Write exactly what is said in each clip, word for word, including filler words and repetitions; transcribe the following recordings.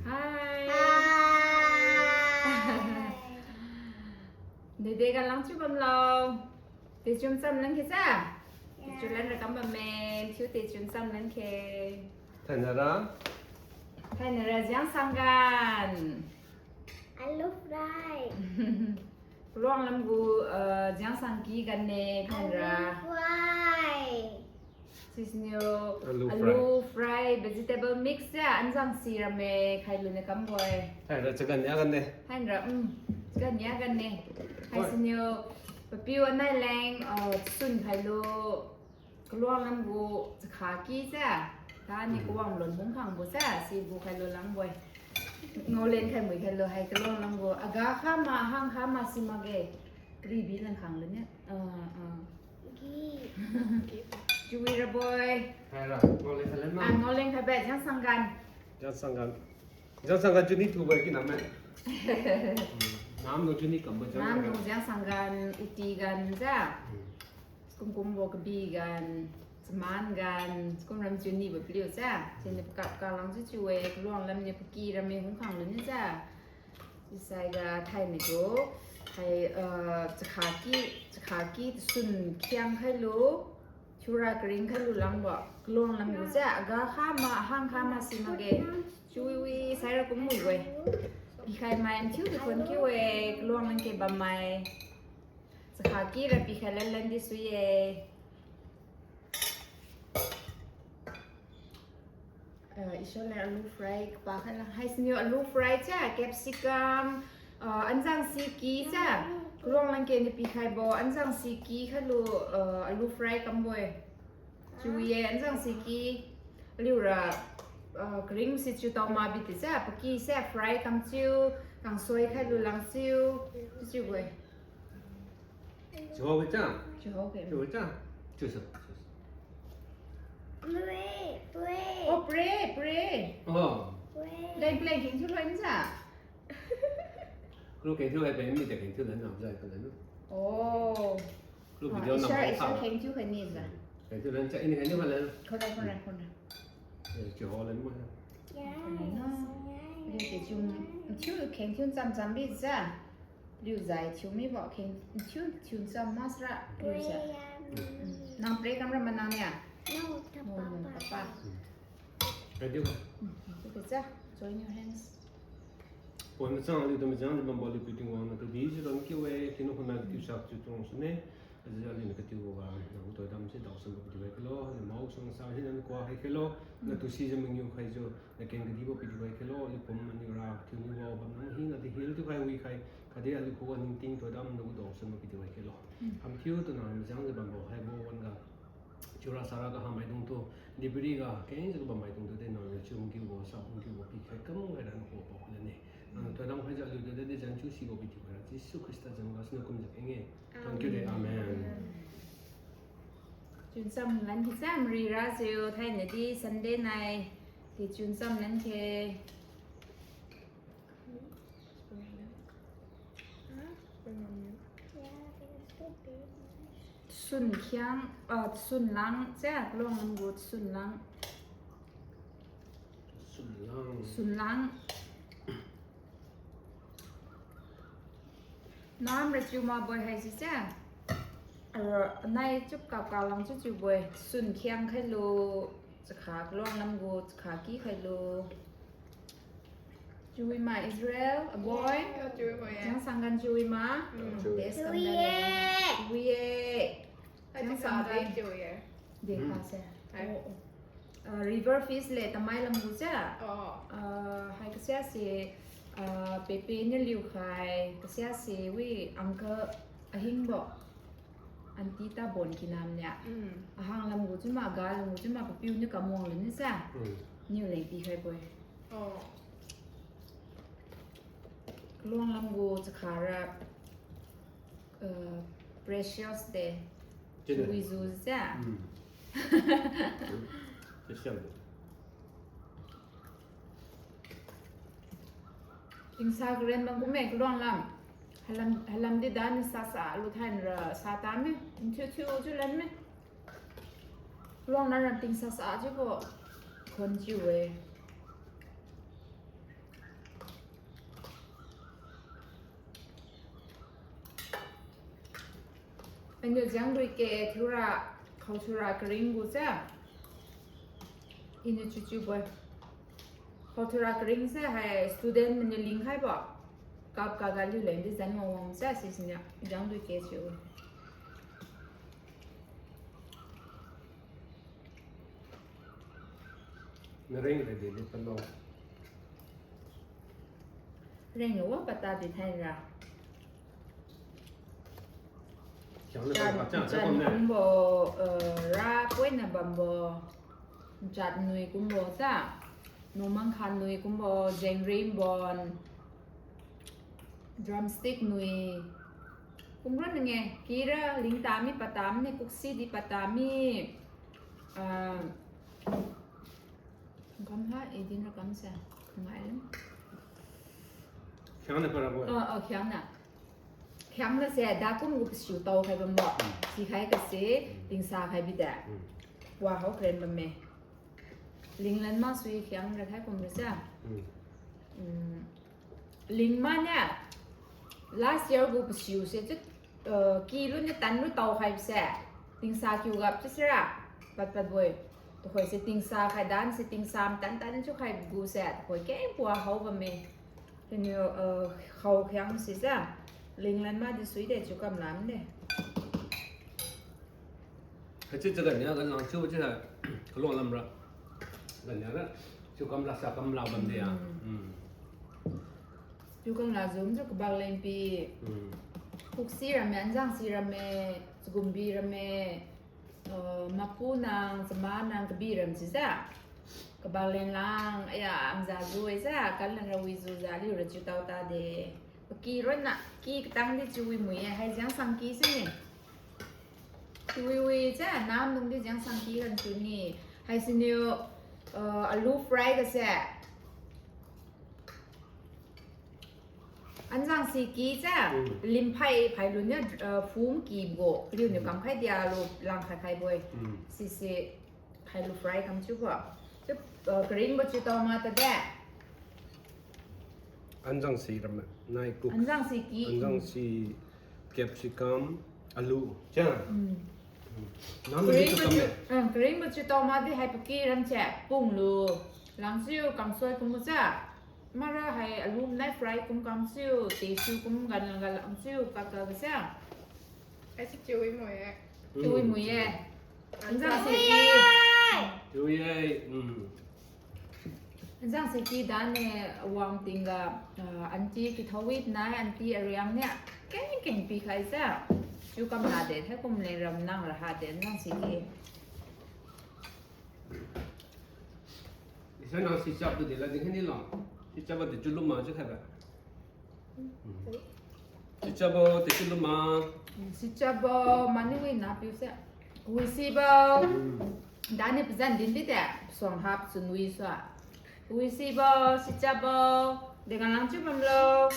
Hi. Hi. Dede ga lang chiu bamlo. Dechun cham lang khe sa? Dechun lan ra kam bamme, thiu dechun cham lan khe. Thainara? Thainara jiang sanggan. Alu fry. Kaluang lam gu, uh, jiang sangki gan ne, thainara. Alu fry. Sisiniu alu fry. Alu fry, vegetable mix ja, anjang si ramme, khailu ne kambo-e. Thainara chagan nia gan ne. Thainara, um, chagan nia gan ne. Oi. Haisiniu, papiu anai leng, uh, sun khailu. Kaluang lam gu chakha ki sa. Tani kawang lon bung khangbo sa, sibo khailu langbo-e. Ngaolen khai mui khailu hai kaluang lam gu. Aga kha ma, hang kha ma si makge. Ribi lan khanglu nia. Ah, ah. Chiu-e rabo-e. Haira, ngaolen khai lan ma. Ah, ngaolen khai be, jiang sanggan. Jiang sanggan. Jiang sanggan chiu ni thubo-e kiname. Hmm. Namlu chiu ni kambo jiang sanggan. Namlu jiang sanggan, uti gan ja. Hmm. Sikum kumbo kabi gan, chaman gan, sikum ram chiu nibo paliu ja. Siniu pakap kalang chiu chiu-e, kaluang lam niu paki ramme hung khanglu ni ja. Sisai ga thainai gu, hai, uh, chakha ki, chakha ki sun khiang khailu, thiura karing khailu langbo, kaluang lam gu ja, aga kha ma, hang kha ma si makge. Chiu-e, saira kum mui-e. Pikhai mai, thiu tu thon kiu-e, kaluang lam ke bammai. Chakha ki ra pikhai lan lan di sui-e. Uh, isole alu fry kapa khaila. Haisiniu alu fry cha, capsicum, uh, anjang si ki cha. Kaluang lam ke ni pikhaibo, anjang si ki khailu, uh, alu fry kambo-e. Chiu-e, anjang si ki, aliura, uh, karing si chiu tao ma biti cha, paki se fry kam chiu, kangsoi khailu lang chiu, chiu-e. Chiuhao ke cha? Chiuhao ke. Chiuhao cha? Chiusa. Pre, pre. Oh, pre, pre. Oh. Pre. Leng, leng keng chiu leng cha. Kru keng chiu hai pe mi de keng chiu leng na zai ka leng. Oh. Kru video na isha, isha keng chiu keng ni zai. Keng chiu leng cha ini keng chiu leng. Khona, khona, khona. Eh, chiuhao leng ma. Yes. Chiu keng chiu cham cham bi cha. Liu zai thiu mibo keng thiu, thiu cham masra, liu zai. Mm. Nang pre kamra manang nia? No, no, papa. Ready ba? Mm, okay, cha. Join your hands. Poi machang aliu tu machang di bambo aliu piu Tingwang na tu di ji don kiu-e, kinu khuna kiu sak chiu tuang sune. Ajiu aliu na katiubo ga, na gu toidam se daosanbo pidiu khai khelo, aliu mao sang sa hina na kua khai khelo, na tu sijiu mangiu khaijiu, na keng kadibo pidiu khai khelo, aliu pum maniu ra, thiuniu wao bam nang hina di hil thiu khai wi khai, khatdi aliu khuga ningting toidam na gu daosanbo pidiu khai khelo. Mm. Hamthiu tu na majang jiu bambo haibo wan-ga. Chiura sara ga hamaidung tu, dipiri ga, kengjiu ga bammaidung tu de na, chiu mkiubo, sa mkiubo pikhai kam gai ra na khuga pao khailan ne. Na toidam khaijiu aliu tu de, de jan chiu sibo pidiu khai ra, Jesu Khrista zan ga sina kumjiu keng-e. Thank you de, amen. Chun cham lan khe cha mari ra jiu thainai di Sunday nai. Di chun cham lan khe. Sun khiang, ah, sun lang, cha, kaluang lam gu sun lang. Sun lang. Sun lang. Nam ra chiu mabo-e haisi cha. Aro, nai chup kap kap lang chiu chiubo-e. Sun khiang khailu, chakha kaluang lam gu, chakha ki khailu. Chiu-e ma Israel, a boy. Yeah, chiu-e ma. Jiang sanggan chiu-e ma. Mm. Chiu-e. Test kam da. Chiu-e. Chiu-e. Jiang sanggan. Chiu-e. De kha se. Hai. Oh, oh. Ah, river fish le tamai lam gu cha. Oh. Ah, hai kasia se, ah, pepe niu liu khai, kasia se wi uncle ahingbo. Aunty ta bon kinam nia. Mm. Ahang lam gu chiu ma, ga lam gu chiu ma, papiu niu kamwang lun ni cha. Mm. Niu leng pikhaibo-e. Oh. Kaluang lam gu chakha ra, uh, precious de. Chiu de. Chiu-e zu cha. Mm. Special de. Tingsa karen bam kumme kaluang lam. Halam, halam di dan sasa lu thainai ra sa tame. Thiu thiu chiu lan me. Kaluang lam ra tingsa sa chiubo. Khon chiu-e. Aniu Jiangdui ke thiura, khaothura karing gu se. Iniu chiuchiubo-e. Khaothura karing se hai student mainiu lingkhaibo. Cup kaga liu leng di zan wang wang se sisiniu Jiangdui ke chiu. Nareng re de de palo. Reng wa pata di thaira. Jat, jat kumbo, eh, ra poina bambo. Jat nui kumbo sa. Numang khan nui kumbo, jengrim bon. Drumstick nui. Kumra nge, kira lingtami patami, kuksi di patami. Ah, kam ha, idin ra kam se. Ngai lam. Khiangna para bo. Oh, oh, khiangna. Khiangna se, dakum gu pasiu tao khai bambo. Sikhai kase, tingsa khai bide. Wa hao kren bamme. Linglan maksui khiang ra khai kumra se. Lingma niu, last year gu pasiu se chiu, eh, kilu niu tanlu tao khai se, tingsa kiu gap chiu sira, pat pat boi. Tukhoi se tingsa khai dan se tingsa matan tan chiu khai gu se, tukhoi kengpua hao bamme. Tiniu, eh, khao khiang si se, linglan ma di sui de chiu kam lam de. Haichiu chiu ganiu ganlang chiu chiu hai, kaluang lamra. Ganiu ra, chiu kam lasa kam la bam de a. Chiu kam la zum chiu kabak lengpi. Kuksi ramme, anzangsi ramme, chagumbi ramme, eh, mapu nang, chama nang kabi ram chiujiu. Kabak lenglang, aya, amza zu-e jiu, kalan ra wijiu jiu, aliura chiu tao tade. Paki ronna, ki katang di chiu wi mui-e, hai jiangsang ki sine. Chiu wi wi jiu, namdung di jiangsang ki kan chiu ni. Haisiniu, eh, alu fry ga se. Anzangsi ki jiu, limphai phai luniu, eh, phum kibo, liuniu kamkhai dialu langkhai khaibo-e. Sise, khailu fry kam chiubo. Chiu, eh, karingbo chiu tao ma tade. Anzangsi ram nai cook. Anzangsi ki. Anzangsi capsicum, alu. Chia. Nam karingbo chiu, eh, karingbo chiu tao ma di hai paki ram se punglu. Langchiu kangsoi kumbo jiu. Mara hai alu nai fry kum kamchiu, tesu kum gan gan langchiu kaka ga se. Ai si chiu wi mui-e. Chiu wi mui-e. Anzangsi ki. Chiu wi-e. Anzangsi ki dane wang tingga, ah, aunty kithao wi nai aunty ariang niu keng keng pikhai jiu. Chiu kam la de, thaikum leng ram nang ra ha de anzangsi ki. Isa nang sichap tu de la ding khaini lo. Sichap tu chiu luma chiu khaiba. Sichapbo, tekiu luma. Sichapbo, mani wi na piu se. Wisibo. Dani pazan din di de, suang hap chun wi sua. Wisibo, sichapbo. Dengan lang chiu bamlo.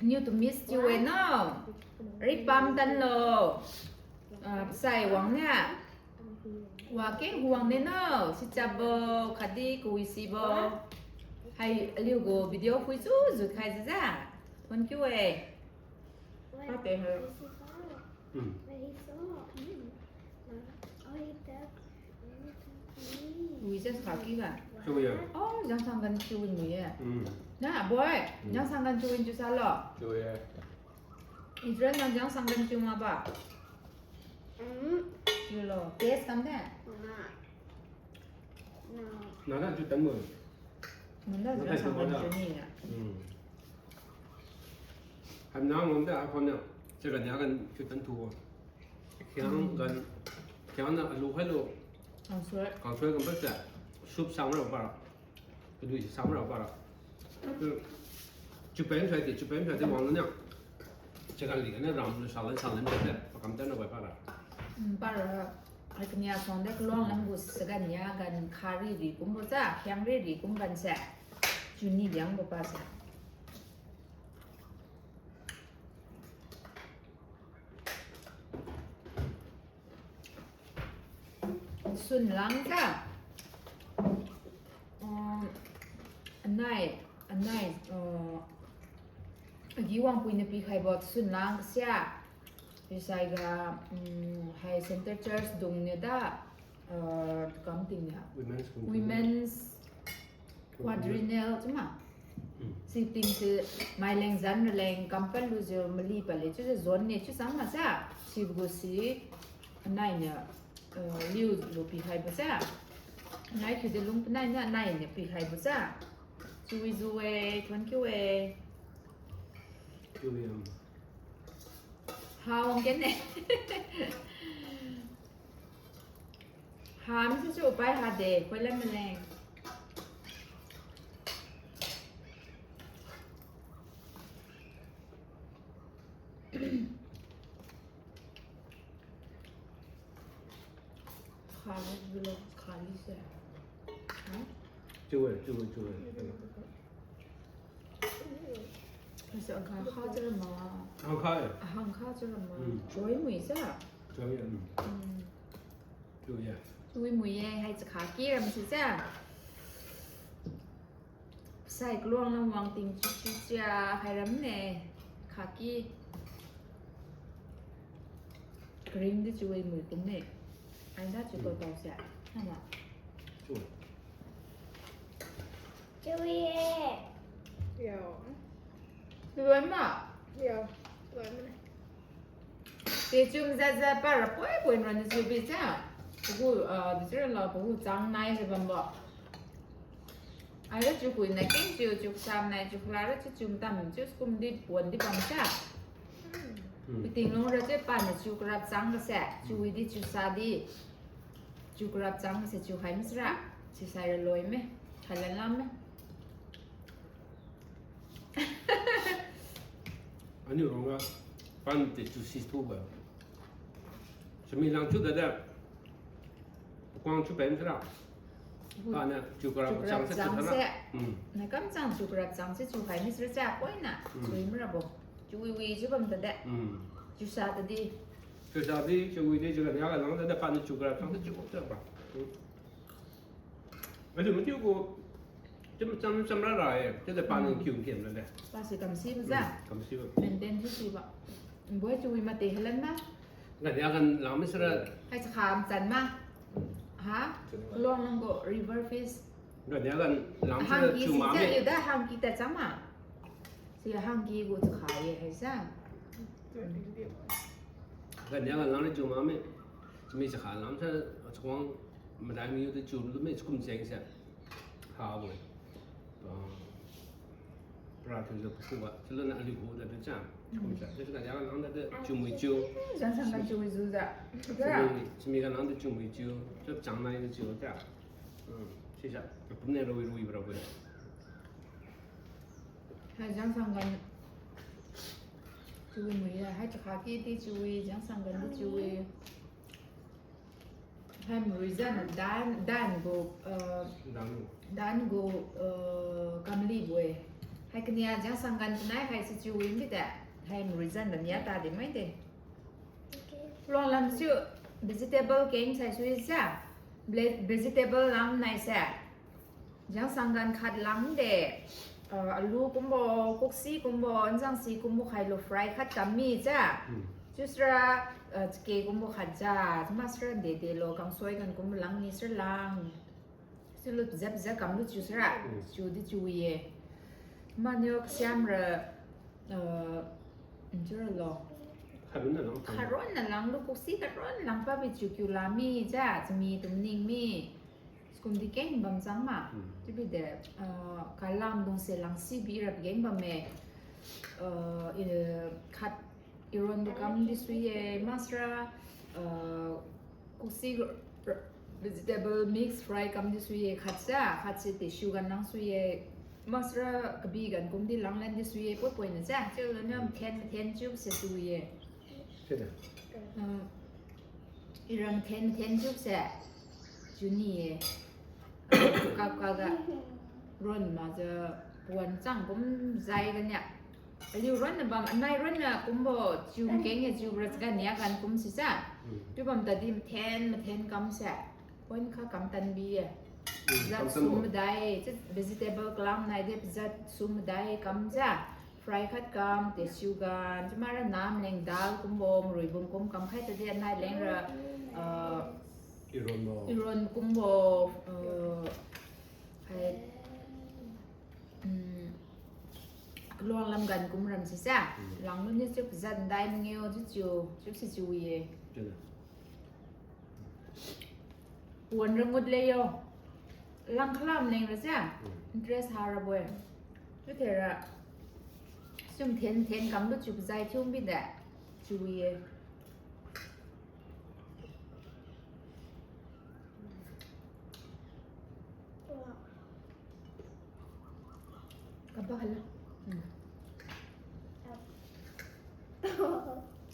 Niu tu miss chiu-e no. Ripam tanlo. Ah, pasai wang ne. Wa keng wang ne no. Sichapbo, khatdi kawisibo. Hai aliu gu video phui chu jut khai jiu ja. Thon kiu-e. Pate ha. Wi just kha ki ga. Chiu-e. Oh, jangsang gan chiu wi mui-e. Na, boy, jangsang gan chiu wi chiu salo. Chiu-e. Israel nang jangsang gan chiu ma ba. Chiu lo. Taste kam de. Nada chiu tan mo. Nada jangsang gan chiu ni ya. Hanang wang de akhon na. Chiu gan ya gan chiu tan tu. Khiang gan, khiang na alu khailo. Kangsui. Kangsui kam pa sa. Soup sang ra pa. Kadui si sang ra pa. Chiu pen sai ti, chiu pen sai ti wang na. Chiu gan li gan na ram lu sa lan sa lan de. Pakam tan na wai pa ra. Para. Ai kania song de kaluang lam gu sa gan ya gan kha riri kumbo sa, khiang riri kum gan sa. Chiu ni liangbo pa sa. Sun lang ka. Um, anai, anai, uh, Iwangpui niu pikhaibo sunlang kasia. Isai ga, mm, hai Center Church dung niu da, uh, kam ting niu. Women's Congregation. Women's Quadrennial chiu ma. Mm. Si ting si maileng zan raleng kampal lujiu mali pale chiujiu zon ne chiu sang ma sa. Sibo gu si anai niu, uh, liu lu pikhaibo sa. Nai kiu de lung panai niu anai niu pikhaibo sa. Chiu wi zu e, thuon kiu e. Chiu wi am. Hawang kene. Ham si chiu pai ha de, khoilan maleng. Khali bilo, khali se. Ha? Chiu e, chiu e, chiu e. Kasi ahang kha chiu ra ma. Ahang kha e. Ahang kha chiu ra ma. Mm. Choi mui sa. Choi, mm. Mm. Chiu ye. Chui mui ye, hai chakha ki ram si sa. Sai kaluang lam wang ting chi chi chia hai ram ne. Kha ki. Kring di chiu mui kum ne. Ai da chiu tao tao sia. Nama. Chiu. Chiu ye. Yo. Chiu ma. Yo. Chiu ma ne. Te chum za za pa ra poi poi nran chiu bi cha. Pagu, ah, di chiu ra lo pagu chang nai se bambo. Ai ra chiu kui nai keng chiu, chiu kasam nai, chiu kala ra chiu chum tam, chiu skum di pon di bam cha. Hmm. Piting long ra chiu pa na chiu karap chang ka se, chiu wi di chiu sa di. Chiu karap chang ka se chiu khai mi sira. Chiu sai ra loi me. Khai lan lam me. Aniu rong ga pan te chiu si tu ba. Simi lang chiu da da. Pakuang chiu pen sira. Gu- Pa na chiu karap chang se chiu thana. Hmm. Na kam chang chiu karap chang se chiu khai mi sira cha poi na. Hmm. Sui mi ra bo. Chiu wi wi chiu bam ta de. Hmm. Chiu sa ta di. Chiu sa di, chiu wi di, chiu ga nia ga lang da da pa na chiu karap chang se chiu bo ta ba. Hmm. Aju matiu gu, chiu macham macham ra ra e, chiu de pa nang kiu kiam na de. Pa si kam si ba za. Hmm, kam si ba. Maintain si si ba. Boi chiu wi mate helan ma. Ga nia gan lang mi sira. Hai chakha machan ma. Ha? Long nang gu river fish. Ga nia gan lang sira. Hang ki chiu si ma za me. Liu da hang ki ta chang ma. Si hang ki gu chakha ye hai sa. Ga nia gan lang ni chiu ma me. Mi chakha lang sa, chakwang Madai mi yu de chiu lu me chikum cheng se. Ha bo. Ah, pra thiu jiu paku ba. Chiu lu na aliu hu da de cha. Chikum cha. Chiu ga ya ga nang da de chiu mui chiu. Jangsang ga chiu mui chiu za. Chiu mui, chiu mi ga nang de chiu mui chiu. Chiu chang nai de chiu cha. Hmm. Sisa. Pum ne rui rui bra bo. Hai jangsang ga chiu mui ya. Hai chakha ki di chiu wi, jangsang ga di chiu wi. Hai mrui zan dan, dan gu, uh, dan gu, uh, kamli bo-e. Hai kania jangsang gan tanai hai si chiu wi mbi ta. Hai mrui zan dan ya ta di mai de. Luang lam chiu vegetable keng sai sui sa. Ble-, vegetable lam nai sa. Jangsang gan khat lang de, uh, alu kumbo, koksi kumbo, anjang si kumbo khai lu fry khat kam mi cha. Hmm. Chiusira, uh, chake kumbo khat ja, masira de de lo, kangsoi gan kumbo lang ni sira lang. Chiulu pajat pajat kam lu chiusira, hmm, chiu di chiu ye. Manio kasiam ra, uh, chiura lo. Kharun na lang. Kharun na lang lu koksi kharun lang pa bi chiu kiu la mi cha, chami tumning mi. School di keng bam chang ma. Hmm. Chiubi de, ah, kalam dungse lang sibi ra keng bamme. Ah, i, khat iron du kam di sui ye, masra, ah, koksi r-, r-, vegetable mix fry kam di sui ye, khat sa, khat se tissue gan lang sui ye, masra kabi gan kum di lang lan di sui ye, poi poi na sa, chiu lan na, hmm, mathen mathen chiu se sui ye. Sida. Ah, Iram then then chiu se. Chiu ni ye. Kap kap ga. Ron ma ja puan chang kum zai ga nia. Aliu ron na bam, anai ron na kumbo chiu keng ye chiu ras ga nia gan kum si sa. Hmm. Chiu bam ta di mathen mathen kam se. Puan kha kam tan bi ye. Hmm, zat kam tan sum bo. Madai, chiu vegetable kalam nai de zat sum madai kam sa. Fry khat kam, tesiu gan, chamara nam leng dal kumbo, marui bum kum kam khai tadi anai lengra, ah, Iron bo. Iron kumbo, ah, hai, um, kaluang lam gan kum ram si sa. Hmm. Lang lu ni chiu zan dai mangyo, chiu chiu, chiu si chiu ye. Chiu na. Wan ra ngut le yo. Lang khalam leng ra sia. Mm. Interest ha rabo-e. Chiu thera. Sum then then kam lu chiu zai thiu bide. Chiu ye. Kaba hala. Hmm.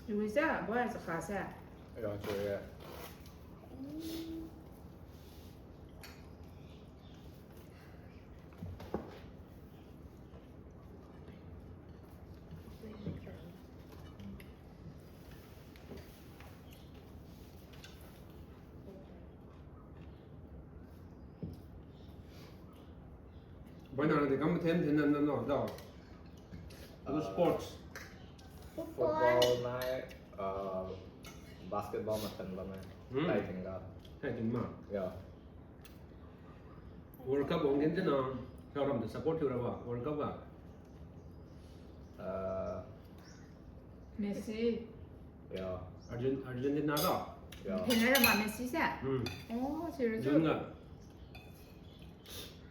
Chiu sa, bo sa kha sa. Ya, chiu ya. Boina de kam then then na no da. Adu sports. Football nai, uh, basketball ma tan ba mai. Hmm. Tai ting da. Tai ting ma. Ya. World Cup wang din din na, saoram tu support thiu rabo, World Cup ga. Uh, Messi. Ya. Argent-, Argentina da. Ya. Then ra ma Messi sa? Hmm. Oh, serious? June ga.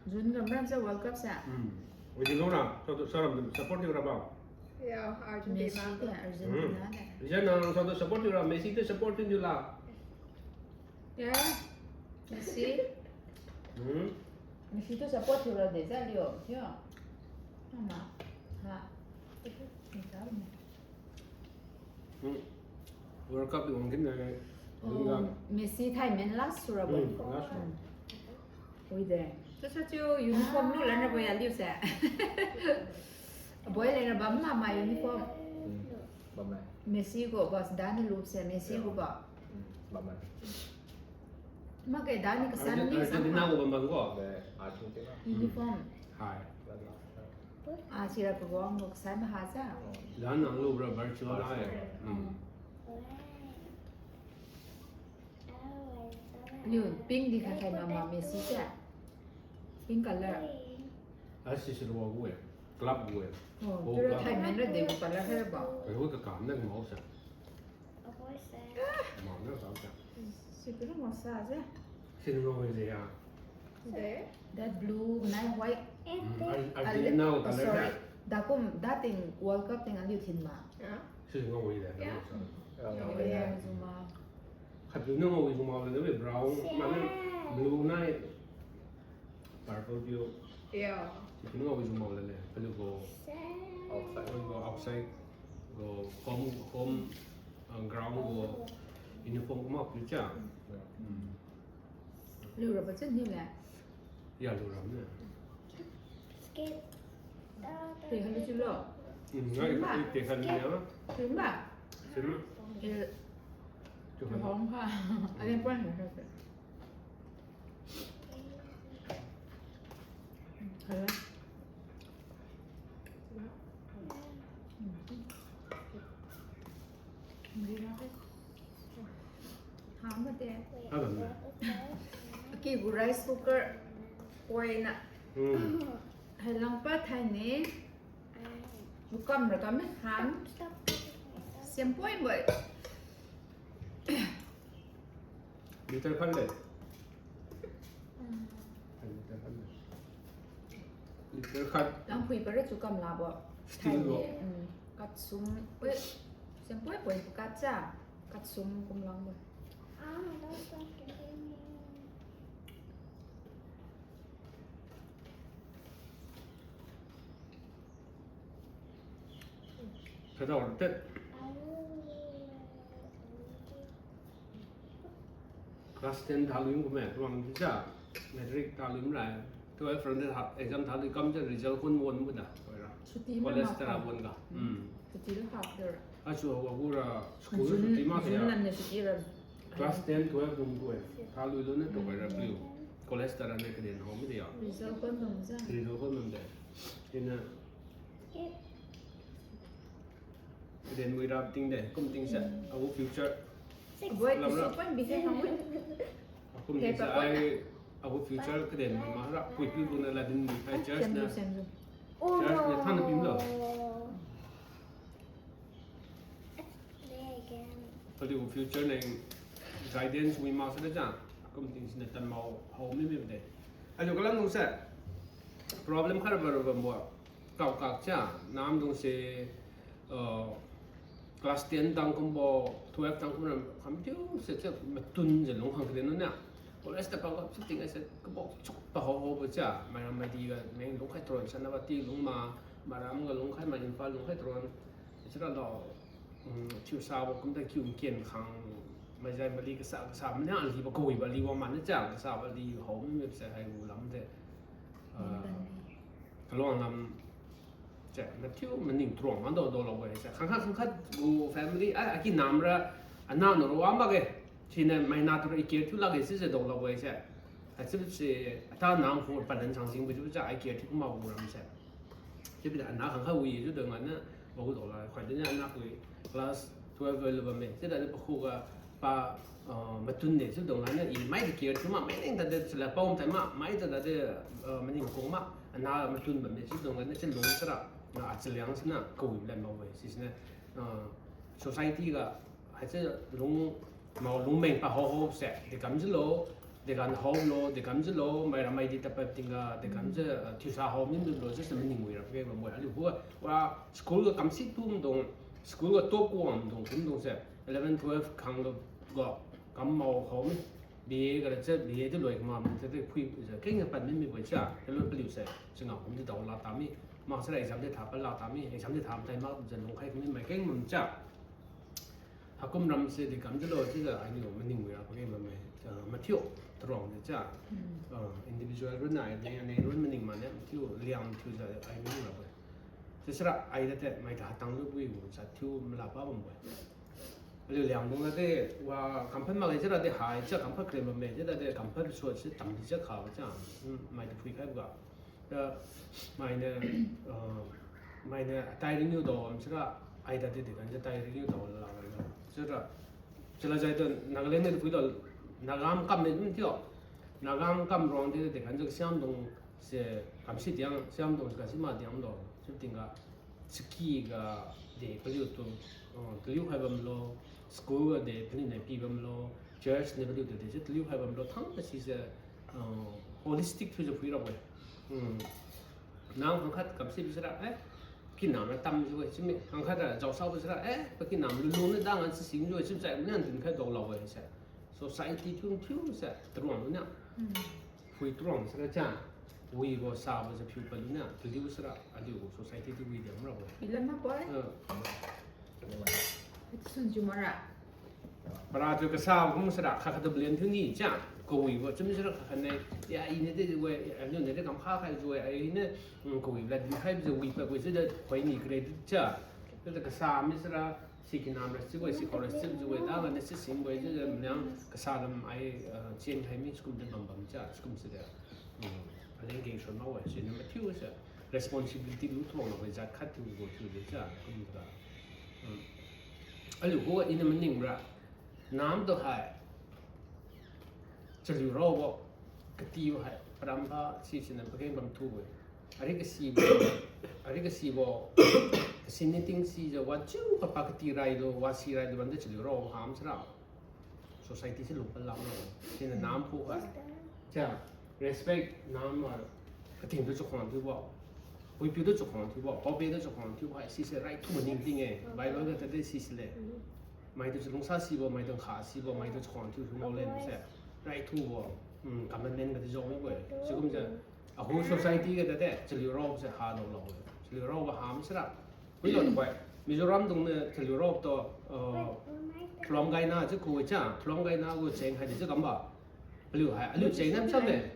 June ga maram sa World Cup sa? Hmm. Widi lo ra, sa tu, saoram tu support thiu rabo. Ya, Argentina. Messi de, Argentina de. Hmm. Jana sa tu support thiu ra, Messi tu support thiu la. Ya, Messi. Hmm. Messi tu support thiu ra de sa liu, ya. Mama. Ha. Ni ta ni. Hmm. World Cup di wang kin na. Oh, Messi thai men last sura bo. Hmm, last sura. Ui de. Sa sa chiu uniform lu lan ra bo ya liu se. Boy le ra bam ma ma uniform. Hmm. Bam ma. Messi gu ba, Zidane lu se Messi gu ba. Hmm. Bam ma. Ma ke Dani kasan Argent-, ni Argentina sang gu bam bam gu. De, Argentina. Uniform. Hmm. Hai. Bam ma. Ah, sira pagong bo kasai maha sa. Dan nang lu ra Barcelona hai. Hmm. Liu pink di khai khai mama Messi sa. Pink color. Ah, si si lu gu e. Club gu e. Oh, oh, tu ra club. Thai men ra de gu color hai ba. Kai hu ka kam na mau sa. Mao na sa sa. Situ na mao sa se. Sin ngao wi se ya. De. That blue, nai white. Hmm, Ar-, Argentina gu color sorry. Da. Da kum, da ting World Cup ting aliu thin ma. Ya. Sin ngao wi de, ya. Ngao sa. Ya, ngao wi de. Zuma. Khat blue na ngao wi zuma de, brown, ma na blue nai. Purple view. Yeah. Chikin ngao wi zuma lele. Paliu gu outside. Paliu gu outside. Gu home, home, uh, ground gu uniform kuma paliu cha. Yeah. Hmm. Liu ra ba chen ni le. Ya, liu ra ne. Skip. Te hali chulo. Hmm, ngai te hali ya. Sim ba? Sim. Eh, tu hali. Hong ha. Ani pon ha. Hangmate. Hangmate. Aki gu rice cooker. Oina. Hmm. Hai langpa thaini. Lukam ra kam eh, han. Sempoi boi. Liter khat le. Liter khat le. Liter khat. Langpui para chu kam labo. Steel bo. Hai, mm, katsum. Oi, sempoi boi kacha. Katsum kum langbo. Khatao tet. Class ten thalu kume, tuang tija. Matric thalu rai. Twelve round ha, exam thalu kam ja result kun won bu da. Suti ma college ma tara kam. Won ga. Hmm. Hmm. Suti la hap der. Asu wa gu ra school June, suti ma June ya. Lam ne suti ra. Class ten, twelve dung tu e. Thalu lu ne tu ra pliu. College tara ne kaden ho mi de ya. Result kun dung ja. Result kun dung de. Ina. Kaden mui ra ting de, kum ting se, agu future. Abo ai lamra. Kum ting se ai, agu future kaden mui ma ra, puipiu gu na ladin mui khai church na. Church na thana pim lo. Paliu future neng guidance wi ma sa da ja, kum ting sina tan mao hao mi mi de. Aliu kalam dung se, problem khara ba ra bambo, kau kak cha, nam dung se, uh, class ten tang kumbo, twelve tang kumbo, kam tiu se cha, matun je lung khang kren na. College ta pa ga, chiu ting ai se, kabo chuk pa hao hao bo cha, mai ram mai di ga, meng lung khai tron, sana ba ti lung ma, maram ga lung khai ma, Imphal lung khai tron, chira lo, um, thiu sa bo kumta kiu ken khang, maijai mali kasa, kasa, mani ali ba kawi ba li wa man cha, kasa ba li hao mi se hai gu lam de. Ah, kaluang lam, che, mathiu maning truang man do do lo bo se. Khang khat, khang khat gu family, ai, aki nam ra, ana no ro wa ma ge. Sina mai na tu ra i care thiu la ge, si se do lo bo se. Achiu se, ata nam khu palan sang sing bo chiu cha, i care thiu ma gu ram se. Chiu bi da ana khang kha wi chiu dong ana, ba gu do la, khoi de ana pui class twelve lo bamme. Chiu da de pa khu ga pa, uh, matun de chiu dong ana, i mai de care thiu ma, mai ning da de sila pom tai ma, mai da da de, uh, maning kong ma, ana matun bamme chiu dong ana, chiu lung sara, na achiliang sina, kawi lan ma wi, si sina, uh, society ga, haichiu lung, mao lungmeng pa hao hao se, de kam jiu lo, de kan hao lo, de kam jiu lo, mai ra mai di tapa ting ga, de kam jiu, uh, thiu sa hao mi lo, just maning wi ra, ke ba mo, aliu hu, wa, school ga kam si tum dong, school ga top wang dong, tum dong se, eleven, twelve khang lo, ga, kam mao hao mi, B A ga ra chiu, B A tu loi kama, mi te te phui, keng ga pan mi mi bo cha, ke lo paliu se, se ngam kum di dao la ta mi, ma se ra exam de tha pa la ta mi, exam de tha tai ma, ja lung khai mi mai keng mam cha. Hakum ram se di kam jiu lo chiujiu ainiu maning wi ra pageng bamme, ah, mathiu, truang de cha. Ah, individual run na, ai de, aneng run maning mane, mathiu, liang thiujiu ai maning ra bo. Chiusira ai da te, mai ta hatang lu bui gu, cha thiu mala pa bam bo. Aliu liang dung na de, wa, kamphan mak chiura de hai, cha kamphan kren bamme, chiuda de kamphan so, si tam di cha kha, cha, hmm, mai ta phui khai ga. Ra, mainiu, uh, mainiu atai ringniu dao am sira, ai da de de kan ja tai ringniu dao la la. Sira, sila jai tu Nagaland ni phui dao, Nagam kam ni dum tio. Nagam kam rong de de kan ja siam dung se kam si diang, siam dung ka si ma diang dao. Siu tingga, siki ga de paliu tu, uh, paliu khai bam lo, school ga de paliu nai pi bam lo, church ni paliu tu de, paliu khai bam lo, thang ka si se, uh, holistic thiujiu phui ra we. Hmm. Nang hangkhat kam si bisira, eh, kinam ra tam jiu-e, simi hangkhat ra jaosao bisira, eh, pakinam lulung ni dang an sising jiu-e, sibjai mani an dinkhai dao la-e se. Society thiu thiu se, truang ni. Phui truang sira cha, wibo sabo se phiu palu ni, taliu sira, aliu society tu wi diam ra-e. Ilan ma poi? Eh. Sun jiu mara. Para tu kasa kum sira kha kha tu blen thiu ni cha. Kawibo chum sira kha kha ne. Ya, i ne de we, anu ne de kam kha khai jiu-e, ai ne, mm, kawi la dinkhai jiu wi pa wi se de khoi ni credit cha. Tu de kasa mi sira, si kinam ra si we, si khao ra si jiu-e, da ga ne si sing we, jiu de mniang kasa lam ai, uh, chen khai mi sikum de bam bam cha, sikum si de. Mm, aleng geng shon ma we, si ne mathiu se. Responsibility lu thuang la we, jat khat thiu gu thiu de cha, kum da. Mm. Aliu gu ina maning ra. Nam tu hai. Chaliu raobo, katibo hai, param ba, si sina pageng bam thu we. Ari kasibo, ari kasibo, kasi ni ting sijiu, wa chiu pa pa kati rai lo, wa si rai lo, bam de chaliu raobo ham sira. Society se lung pa lam lo. Sina nam phu hai. Cha, respect nam ma, kating tu chakhuang thiubo. Puipiu tu chakhuang thiubo, paope tu chakhuang thiubo hai, si se right tu maning ting e. Bible ga ta de si se le. Mai tu chalungsa sibo, mai tu nkha sibo, mai tu chakhuang thiu thiu ngao len se. Rai thubo, um, commandment ga di jao mibo-e. Sikum se, ahu society ga tade, chaliu raobo se ha dao lo. Chaliu raobo ha mi sira. Hui lo tupai, Mizoram dung ne chaliu raobo tu, uh, Thulomgaina chiu ku cha, Thulomgaina gu cheng hai di chiu kam ba. Aliu hai, aliu cheng nam cham de.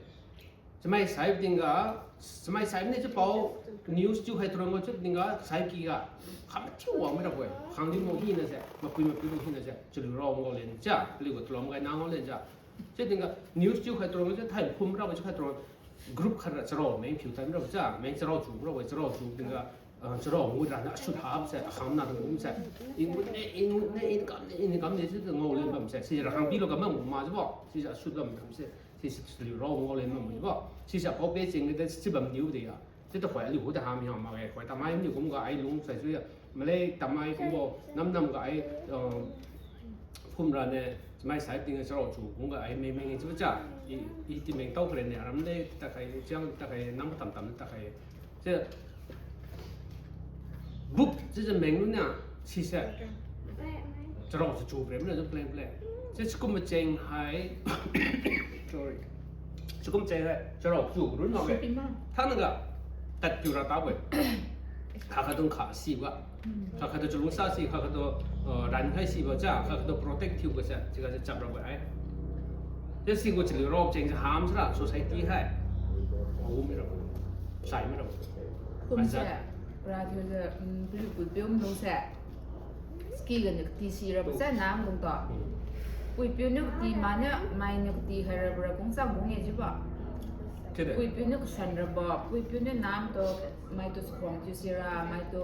Chamai sai tingga, chamai sai ni chiu pao, news chiu hai truang chiu tingga, sai ki ga, kham thiu wang mi ra-e, khang di mo hina se, mapui mapui mo hina se, chaliu raobo ngao len cha, aliu gu Thulomgaina ngao len cha. Chiu tingga, news chiu hai truang chiu thai phum ra-e chiu hai truang, group khat ra charao, meng phiu tan ra-e cha, meng charao chu ra-e, charao chu tingga, Ah, charao ngut raniu asut habo se, akham na dung kum se. I ngut ne, i ngut ne, i kam ne, i kam ne, si ngao le bam se. Si ra hang pilo kam bam ma jibo. Si asut bam kam se. Si, si liu rao ngao le bam jibo. Si sa pao pe ching de, si bam niu de ya. Si ta khoi aliu hu ta ham ya ma ge. Khoi tamai niu kum ga ai lung sai su ya. Malay tamai kumbo, nam nam ga ai, ah, phum ra ne, mai sai ting charao chu, kung ga ai meng meng chiu cha, i, i ti meng tao kare ne, aram le, ta khai, chiang, ta khai, nam tam tam, ta khai. Che, book, che, che meng lu na, si se. Charao chu chu pre, mna chu plan plan. Che, chikum cheng hai, sorry. Chikum cheng hai, charao chu, run ma be. Thang na ga, tat piu ra ta be. Kha kha dung kha si ba. Kha kha tu chalungsa si, kha kha tu, uh, ran khai si ba cha, kha kha tu protect thiu ba cha, chiga cha chap ra ba ai. Cha si gu chaliu rao cheng cha ham sara society hai. Gu mi ra. Sai mi ra. Kum se, ra thiu se, um, pui pui piu dung se. Ski ga niu kati si ra ba cha nam dung to. Pui piu niu kati ma niu, mai niu kati khai ra ba ra kung chang kung ye jiu ba. Pui piu niu kasan ra ba, pui piu niu nam tu, mai tu sakhuang thiu si ra, mai tu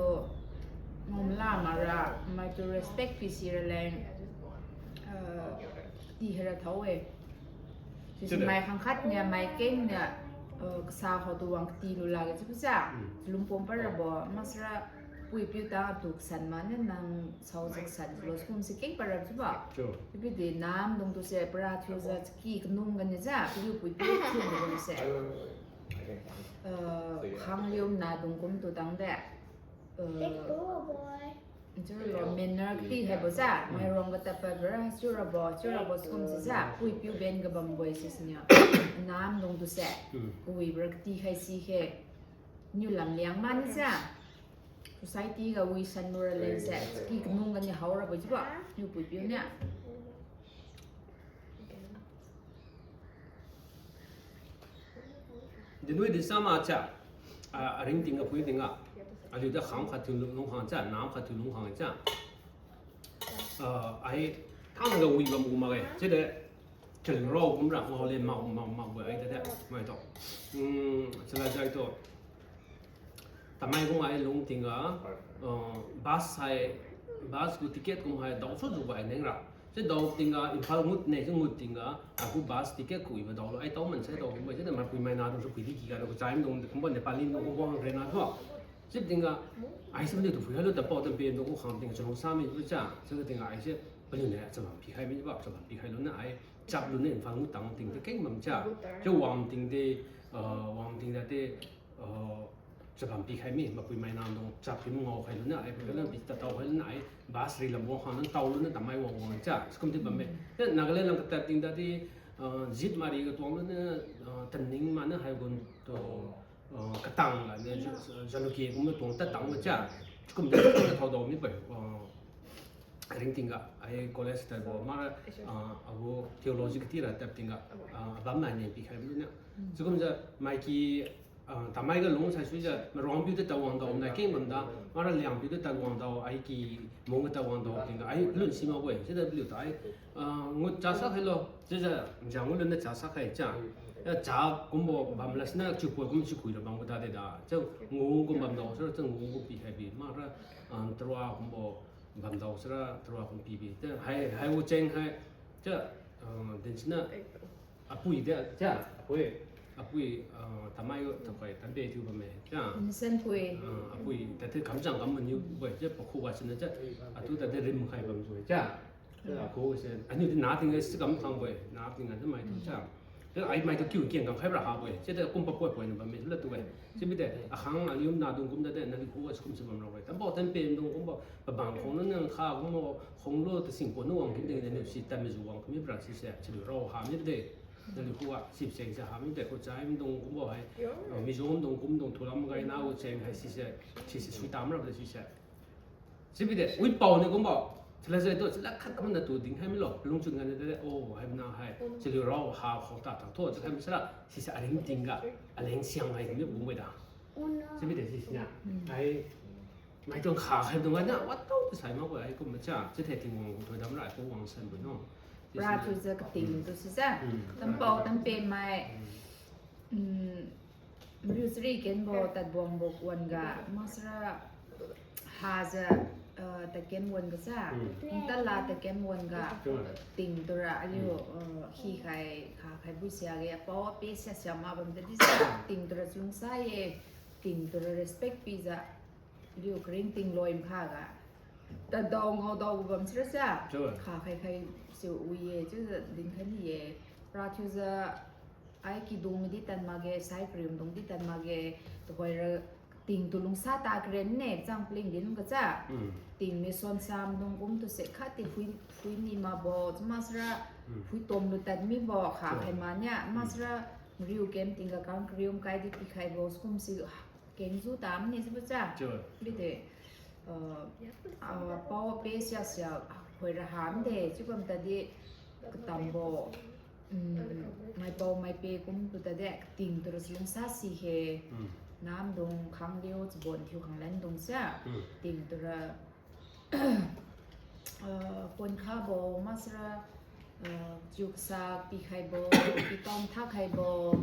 ngumla ma ra, mai tu respect pi si ra leng, eh, kati hai ra thao e. Sisi mai khangkhat niu, mai keng niu, eh, kasa khao tu wang kati lu la ga chiu sa. Chalung pom pa ra bo, masra pui piu ta tu kasan ma niu nang sao sa kasan lo kum si keng pa ra chiu ba. Chiu pi de nam dung tu se para thiu sa ki kanung ga niu sa, piu pui piu thiu ga niu se. Eh, khang liu na dung kum tu tang de. Eh, chiu lo manner kati hai bo sa, mai rong ga tapa bra, chiu ra bo, chiu ra bo, sum si sa, pui piu ben ga bam bo sisi niu. Nam dung tu se, kawi bra kati hai si khe, niu lam liang ma ni sa. Society ga wi san lu ra leng se, ki kanung ga niu hao ra bo chiu ba, niu pui piu niu. Dinwi din sama cha, ah, aring ting ga pui ting ga. Aliu da kham khat thiu lung khang cha, nam khat thiu lung khang cha. Ah, ai, thang ga wi bam gu ma ge. Chiu de, chaliu rao kum ra ngao le ma, ma, ma, wi ai de de, mai to. Hmm, chala jai to. Tamai kum ai lung ting ga, uh, bus hai, bus gu ticket kum hai dao su ju bai neng ra. Chiu dao ting ga, Imphal ngut ne, chiu ngut ting ga, aku bus ticket ku i ba dao lo, ai tao man sai dao kum bai, chiu de mai pui mai na dung su pui di ki ga, lu ku chai dung, kumbo Nepali dung, kumbo hang re na tho. Chiu ting ga, ai si mani tu pui hai lu, ta pao, ta pe dung, ku khang ting ga, chalungsa mi, chiu cha, chiu ting ga, ai si, paliu ne, chabam pi khai mi ba, chabam pi khai lu na, ai, chap lu ne, Imphal ngut tang ting de, keng bam cha, chiu wang ting de, uh, wang ting da de, uh, chabam pi khai mi, mapui mai nam dung chap pi ngao khai lu na, ai, pui lam pi ta tao khai lu na, ai, bus ri lam wang khang na tao lu na, tamai wang wang cha, sikum di bam me. Te Nagaland lam katap ting da di, ah, jeep mari ga tuang lu na, ah, taning ma na hai gun tu, ah, katang la na, ja-, jalukie kum na tuang ta tang ma cha, sikum di tuang na thao dao mi pai, ah, ring ting ga, ai college ta bo, ma, ah, agu theology kati ra tap ting ga, ah, abam nai ne pi khai mi na. Sikum ja, mai ki, Ah, tamai ga lung sai sui ja, maruang piu de tawang dao nai keng bam da, mara liang piu de tawang dao, ai ki mong ga tawang dao ting da, ai lun si ma we, sida liu ta ai, ah, ngut cha sak hai lo, sida jang ngut lun na cha sak hai cha. Ya cha kumbo bam la sina chiu poi kum chiu kui ra bam ga da de da. Cha ngu kum bam dao sira, cha ngu kum pi hai bi, mara, ah, tarwa kumbo bam dao sira, tarwa kum pi bi. Te hai, hai wu cheng hai, cha, ah, din sina, Apui de, cha, apui, apui, ah, tamai, takhoi, tambe thiu bamme, cha. Innocent pui. Ah, apui, tadi kamchang kam maniu, boi, cha, pakhu ga sina, cha, atu tadi rim khai bam jui, cha. Cha, akhu se, aniu di na ting si kam thang boi, na ting na mai tu, cha. Cha, ai mai tu kiu kiang kam khai bra ha boi, cha, de kum pa poi poi na bamme, la tu boi. Chibi de, akhang aliu na dung kum da de, naliu khu ga kum si bam ra boi. Tambo, tampe dung kum bo, pabang khong na nang kha kum bo, khong lo, ta sing pon na wang kum de, de, si, tam mi ju wang kum mi bra si se, chiu rao ha mi de. Naliu khu ga, sip seng se ha mi de, khu chai mi dung kum bo hai. Ah, Mizo dung kum dung thulam gai na gu cheng hai si se, si se, sui tam ra de si se. Chibi de, wi pao ni kum bo, chala zai tu, chala khat kam na tu ding hai mi lo, lungchun ga ni de, oh, hai na hai, chaliu rao ha khou ta ta tho, cha khai mi sara, si se aring ting ga, aleng siang hai mi kum bo da. Chibi de si si na, hai, Mai tuang kha khai dung ai na, wat tau tu sai mak bo ai kum ma cha, chi the Tingwang gu thoidam ra ai kum wang san bo no. Ra tu za kating tu si za. Tampao tampe mai. Mm. Riu chari kenbo tadwangbo wan-ga, maksara hajiu, uh, tadken wan-ga sa. Mm. Tadla tadken wan-ga. Sure. Ting tura aliu, Mm. uh, hikhai, khakhai bu siakge, apao ape sia sia ma bam tadi sa. Ting tura chungsa ye, ting tura respect pijiu. Aliu karing ting loi makhaga. Tadao ngaodao gu bam sira sa. Sure. Khakhai khai si wi ye, chiujiu dinkhai ni ye. Para thiujiu, ai kidung di tan makge, sai karium dung di tan makge, tuhoira ting tu lungsa ta karen ne, chang pling din ga cha. Mm. Ting mi son sam dung kum tu se khat ti phui, phui ni makbo, chuma sira Mm. phui tom lu tan mibo, kha Sure. khai mania, Mm. masira riu kem tingga kang karium kai di pikhaibo, sikum si kengjiu tam ni jibo cha. Sure. Bide, uh, uh, pao pe sia sia, hoira hamde, chiu bam tadi, katambo, mm, maipao maipe kum tu tadi, kating tura lungsa si he, Mm. namdung khangliu, chabon thiu khanglan dung sa, Mm. ting tura, uh, pon khabo, masara, uh, chiuksa pikhaibo, pitong thakhaibo,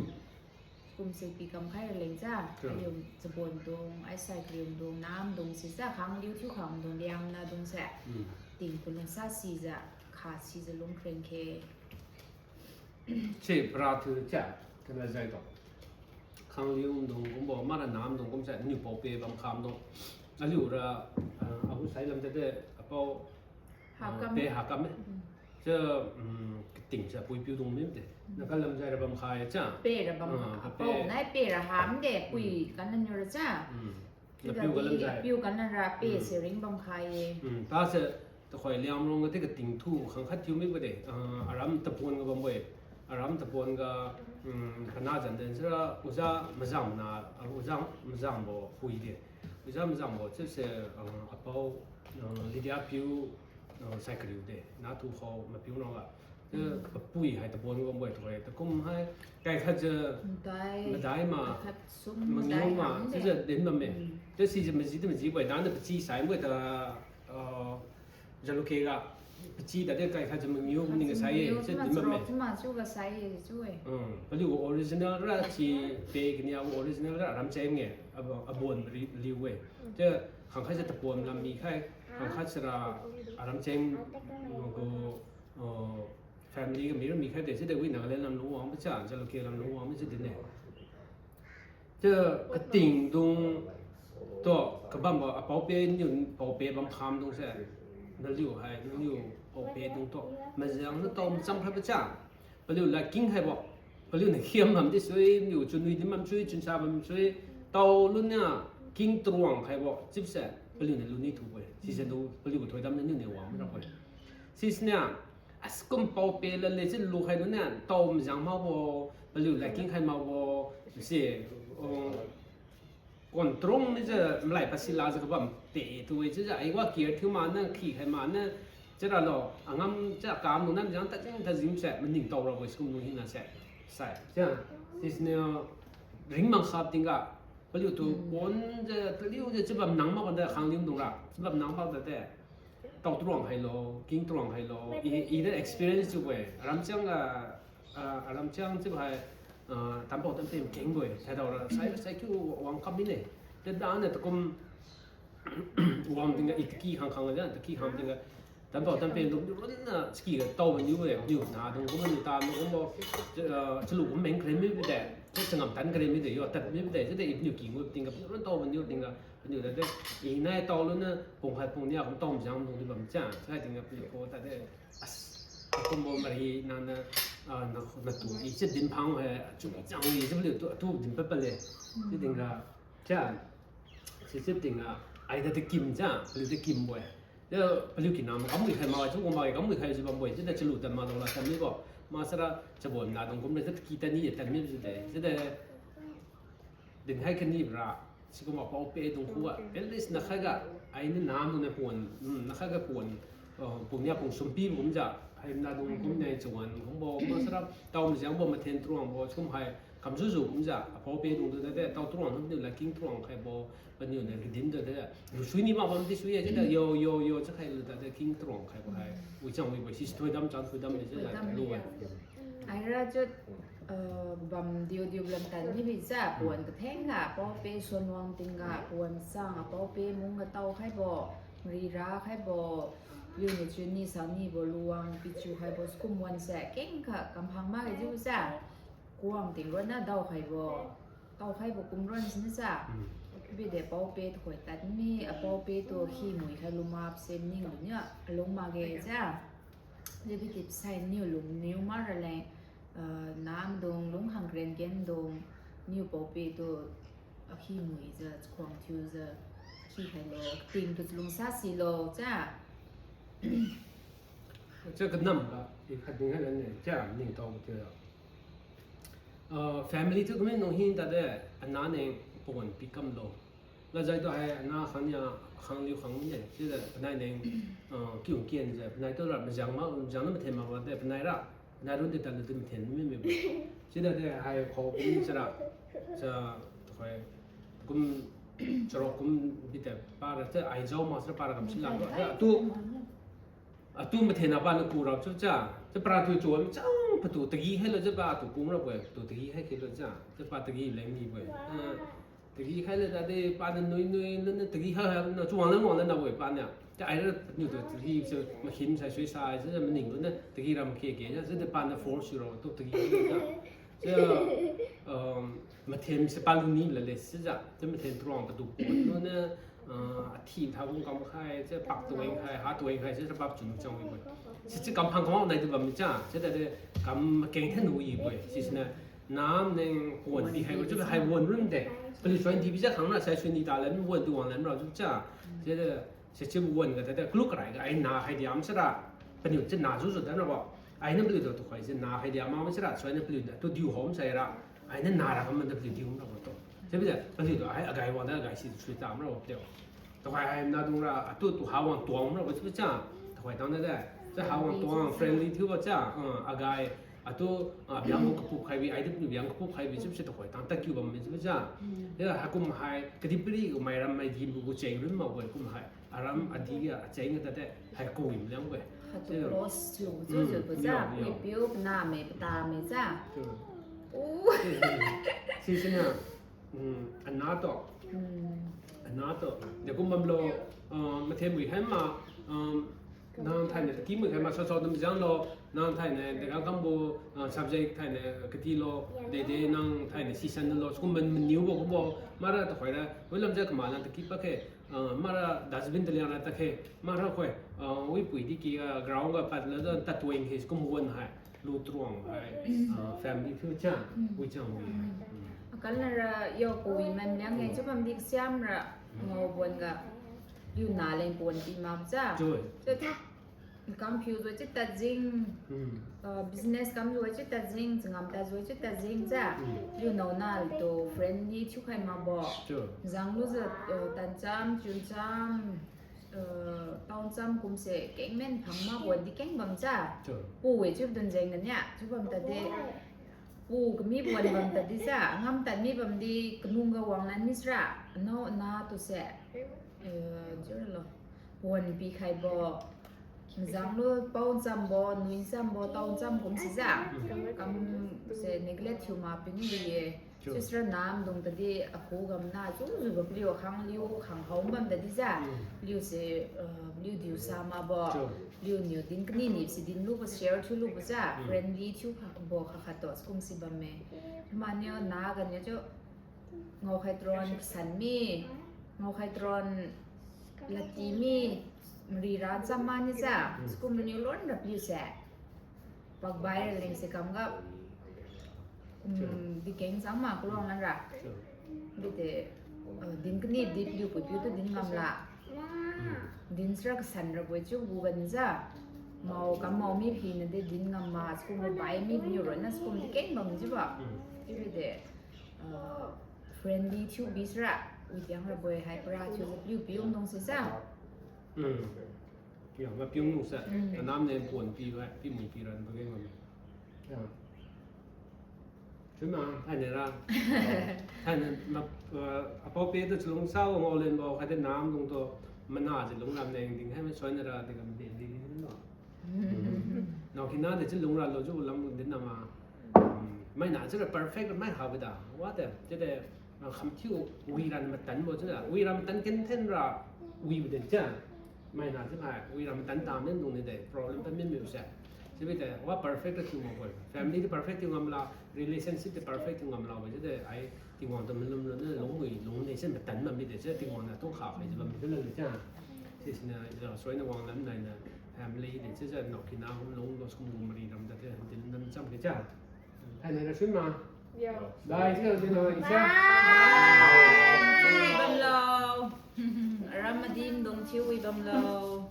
kumsi pikam khai raleng cha, Sure. aliu chabon dung, ai sai karium dung, namdung si cha, khangliu thiu khangdung, liangna dung se, Mm. ting tu lungsa sijiu, kha sijiu lungkreng khe. Si para thiu cha, kana jai to. Khangliu dung kumbo, mara namdung kumse, niu pao pe bam kham dung. Aliura, ah, agu sai lam tadi, apao, Hakam. Ah, pe hakam e. Mm. Cha, mm, kating sa pui piu dung mim de. Mm. Naga lamjai ra bam khai cha. Pe ra bam Ah, kha. Apao nai pe ra hamde, pui Mm. kanlan ra cha. Mm. Chiu Napiu ga tadi, lamjai. Piu kanlan ra pe Mm. se ring bam khai ye. Mm. Tase, tuhoi Liangrong ga di kating thu khangkhat thiu mibo de. Ah, aram tapon ga bambo-e. Aram tapon ga, mm, kana jan den sira, uja majang na, ah, uja majangbo pui de. Uja majangbo chiuse, ah, apao, ah, Lydia piu, ah, sai kariu de, na tu khao mapiu nao ga. Chiu papui hai tabon ga bambo-e tuhoi, takum hai, kai khat jiu Madai. Madai ma, Kai khat sum mangiu madai ma, hamde. Chiujiu din bamme. Mm. Chiu sijiu maji di maji bo-e, dana pachi sai bo-e ta, ah, Jalukie ga, pachi tadi kai khat jiu mangiu Khat ning ga jiu sai ye, mangiu chiu chiu ma din bamme. Chiu ma chiu ga sai ye, chiu-e. Mm, paliu original ra si pe kania original ra Ramcheng e, abo, abon ri, liu-e. Chiu khangkhat jiu tapon lam mi khai, khangkhat sira Ramcheng gu, uh, family ga mi ra mi khai de, chiudi wi Nagaland lam lungwang bo cha, Jalukie lam lungwang bo chiu din-e. Chiu kating dung tu kabambo apao pe niu pao pe bam kham dung se. Naliu hai, naliu pao pe dung tu. Majang na tao macham khai bo cha. Paliu ladking khaibo. Paliu na khiam bam di sui, niu chunwi di bam sui, chunsa bam sui. Tao lun nia king truang khaibo. Chiuse, paliu na luni thubo-e. Sise du, paliu thoidam na niu ne wang rabo-e. Sisnia, Askum pao pe lale chiu lukhai luniu, tao majang makbo, paliu ladking khai makbo, si, oh, kon trong nijiu, malai pasi lajiu kabam te tu-e chiujiu, aiwa care thiu maniu, khi khai maniu, chiura lo, angam chiu kam luniu majang tajeng tajeng se, maningtao rabo-e sikum lung hina se, sai, chiu, sisiniu, ringmang khap tingga, paliutu, pon jiu, taliu jiu, chiu bam nang makbo de, khanglim dungra, chiu bam nang makbo de. Tao truang khailo, king truang khailo, i, i de experience chiubo-e, aramchiang ga, ah, aramchiang chiubo hai, ah, tampao tampen kengbo-e, thaidao ra, sai, sai kiu wang kam mine. Tadaniu takum, wang tingga i taki khang khang ga, taki khang tingga, tampao tampen dung, ronna, siki ga tao maniu-e, niu, nadung kum niu ta, niu kumbo, ah, chalu kum meng kren mibo de, changam tan kren mide, yo, tad mibo de, chiude i niu king gu tingga, ronna tao maniu tingga, Paniu tade, i nai tao luniu, pung khai pung nia kum tao majang dung di bam cha, sai tingga paniu kho tade, as, akumbo mari nana, ah, na, natu, i chi din phang hai, chu chang i chi paliu tu, tu din pa pale. Chi tingga, cha, si chi tingga, ai tade kim cha, paliu de kimbo-e. Chiu paliu kinam kamui khai ma, chu kum ma kamui khai ji bambo-e, chiude chalu tan ma dong la tan mibo. Masara chabon na dong kum de, chi ki tani ye tan mi ji de, chiude, Dinkhai kani bra, sikum apao pe dung khuga. At least nakhai ga, ai ni nam dung na pon, mm, nakhai ga pon, uh, pung nia pung sumpi bum ja, hai na dung kum nai chawan, kumbo, masara, tao majiangbo, mathen truangbo, sikum hai, kamjuju bum ja, apao pe dung tu tade, tao truang, niu la king truang khaibo, paniu na din tu tade, lusui ni ma bam di sui ya, jida, yo, yo, yo, chakhai lu tade, king truang khaibo hai. Wi chang wi bo, si thoidam, chang thoidam, jida, lu wa. Aira jut, Uh, bam diu diu lam tan ni bi ja, puan katheng ga, pao pe suan wang ting ga, puan sang, pao pe mung ga tao khaibo, ri ra khaibo, piu ni chu ni sang ni bo luang, pichu khaibo, skum wan se, keng kha, kamphang ma ga jiu ja, kuang ting ron na dao khaibo, tao khaibo kum ron sini ja. Bi de pao pe tu khoi tan ni, a pao pe tu khi mui khai lu ma se ning lu nia, alung ma ge ja. Jiu bi tip sai niu lung niu ma ra leng, uh, nam dung lung hang kren ken dung, niu pao pe tu, akhi mui ja, khuang thiu ja, khi khai lo, ting tu lung sa si lo, ja. Cha kanam ba, i khat ding hai ne, cha ning tao ti ra. Uh, family tu kami nung hin ta de, ana ne pon pi kam lo. La jai tu hai ana khang nia, khang liu khang ne, ti de, panai ne, uh, kiu kian je, panai tu ra, majang ma, majang na mathen ma ba de, panai ra, panai run de ta lu tu mathen mi mi. Ti de, de, hai khou kum cha ra, cha, tu hai, kum, charok kum bi de, pa ra, te, ai jau ma, cha ra pa ra kam si la, tu, Atu mathen na pa na ku rap chu cha. Cha pra tu chu am chang patu tagi hai lo cha pa tu kung rap we, patu tagi hai khe lo cha. Cha pa tagi leng ni we. Ah, tagi hai lo cha de pa na nui nui na, na tagi hai hai na chu wang na wang na na we pa na. Cha ai ra niu tu tagi cha makhim sai sui sai cha maning tu na tagi ram khe khe cha, cha de pa na force ro tu tagi hai lo cha. Cha, um, mathen se pa lu ni la le se ja. Cha mathen truang patu pun lu ne, ah, athi tha gung kam khai, cha pak tueng khai, ha tueng khai, cha pap chun chang wi boi. Si chi kam phang kam nai tu bam cha, cha da de kam keng than wi boi. Si sina nam neng kuan pi hai boi, cha hai wan run de. Pali suan di bi ja khang na, sai suan ni ta lan wan tu wang lan ra chu cha. Cha da Sichiu wan ga tada, klu karai ga, ai na hai diam sara. Paniu chi na zu zu dan rabo. Ai na paliu tu tu khai chi na hai diam ma sara, suai na paliu na tu diu hom sai ra. Ai na na ra kam na paliu diu rabo to. Sibi da, paliu tu ai agai wan da agai si sui tam rabo teo. Tu khai ai na dung ra, atu tu ha wan tuang rabo sibi cha. Tu khai tang da da. Cha ha wan tuang friendly thiu ba cha. Ah, agai, atu, ah, biang kapu khai bi, ai di paliu biang kapu khai bi sibi cha tu khai tang ta kiu bam mi sibi cha. Ya, ha kum hai, kadi piri gu mai ram mai di bu gu cheng run ma gu kum hai. Aram adi ga acheng ga tate hai ko wim liang we. Hatu close to zu zu ko za, pui piu, pana me, pata me za. Sisina, ana to. Ana to. De kum bam lo, ah, mathem wi hai ma, ah, nang thaina taki wi hai ma, so so dum jang lo, nang thaina de ga kam bo, ah, subject thaina kati lo, de de nang thaina sisan lo, skum man maniu bo ko bo, mara to khoi ra, wi lam ja kama nang taki pa khe, Ah, mara dustbin taliang ra takhe, mara khoi, ah, wipui di ki, ah, ground ga pat la da tatueng he kum wan hai, lu truang hai, ah, family phiu cha, wi chang wi. Akal na ra yo kui man liang he, chupam di siam ra, ngau bon ga, yu na leng pon pi ma cha. Chui. Chui. Kam phiu zoi chi tadjing, ah, business kam zoi chi tadjing, changam ta zoi chi tadjing cha. Liu nao na tu friendly thiu khai ma bo. Zang lu za, ah, tan cham, chun cham, ah, town cham kumse keng men phang ma bo di keng bam cha. Pu we chiu dun jeng na nia, chiu bam tade. Pu kami bo bam tadi cha, ngam tad mi bam di kanung ga wang lan mi sra, nao na tu se. Eh, chiu lo. Pon pi khai bo. Zang lu pao cham bo, nui cham bo, tao cham kum si za. Kam se neglect thiu ma pini ye. Sisra nam dung tadi akhu gam na, zu zu ba paliu khang liu khang hao bam tadi za. Liu se, eh, liu diu sa ma bo. Liu niu din kani ni si din lu ba share thiu lu ba za. Friendly thiu kha bo kha kha to kum si bam me. Ma niu na ga niu chiu Ngao khai tron kasan mi, ngao khai tron lati mi, mari ra cham ma ni cha, skum niu lon ra paliu se. Pakbai ra leng se kam ga, um, di keng chang ma kaluang lan ra. Di te, uh, din kani di paliu pui piu tu din ngam la. Din sra kasan ra boi chiu gu gan ja. Mao kam mao mi phi na de din ngam ma, skum bai mi paliu ra na skum di keng bam ji ba. Di bi de. Uh, friendly thiu bi sra, wi tiang ra boi hai para thiu za piu piu dong se sa. Hmm. Ya, ma piu dong se. Hmm. Anam ne pon pi ba, pi mui pi ran ba ge ngam. Ya. Chun ma, hai ne ra. Hai ne ma, uh, apao pe tu chalung sao ngau len ba, hai de nam dong to, mana chalung lam neng ding, hai ma suan ra de kam de de de no. Nao kina de chalung ra lo ju lam din na ma. Hmm. Maina chiura perfect mai habo da. Wate, chiude, ah, khamthiu wira matanbo chiuda. Wira matan kenthen ra wibo de chia. Maina chiukhai, wira matan tam din dung ni de, problem pa min mibo se. Chiubi de, wa perfect ra thiu ngam bo. Family di perfect thiu ngam la, relationship di perfect thiu ngam la bo chiude, ai Tingwang tu malum lu de lungwi lung de se matan bammi de se Tingwang niu tu kha khai ji bammi de le chia. Sisiniu, ah, soiniu wanglam nainiu family de chiujiu nao kina hum lung lo skum gu mari ram da de din lam cham ke chia. Thainai ra sui ma. Bye, chiu di lo, isa. Bye. Chiu wi bamlo. Aram madim dung chiu wi bamlo.